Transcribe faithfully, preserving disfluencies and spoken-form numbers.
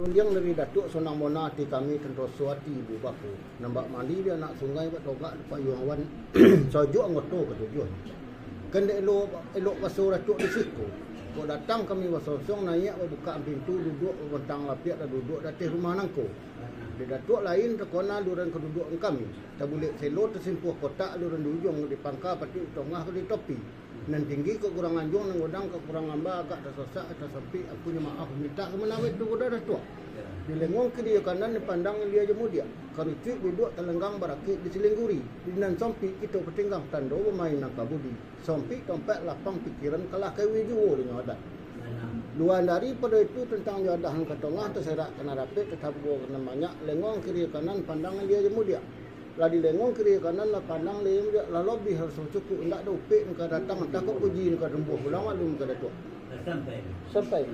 Rundiang dari Datuak, sonang bona ati kami, tantu suati ibu baku. Nan bak mandi di anak sungai, bak togak di payuang awan, sajuak anggoto katujuah. Kan dek elok, elok baso Datuak di siko. Kok datang kami basosong, naiak babukak pintu, duduak babantang lapiak, lah duduak di ateh rumah nangko. Di Datuak lain takona duran kaduduakan kami. Tabulek selo, tasimpuah kotak, duran di ujuang di pangka, patuik di tongah, ko di topi. Nan tinggi kakurangan juang, nan godang kakurangan ba, agak tasosak, tasompik, ampunnyo maaf, mintak ka manawet tu Datuak. Di lengong kiri kanan dipandang ilia jo mudiak, karucuik duduak talenggang barakik di silingguri, di nan sompik kito patinggang tando bamain nan ka budi. Sompik tompek lapang pikiran kalah kaiwi juo dinyo adat. Luan daripado itu tantang jo adat nan ka tongah taserak ka nan rapek tatabua ka nan banyak, lengong kiri kanan pandang ilia jo mudiak. Lah di lengong kiri kanan lah pandang ilia jo mudiak, lah lobih raso cukuik, indak ado upek nan ka datang, antah kok puji nan ka tumbuah pulang maklum ka Datuak. Sampai.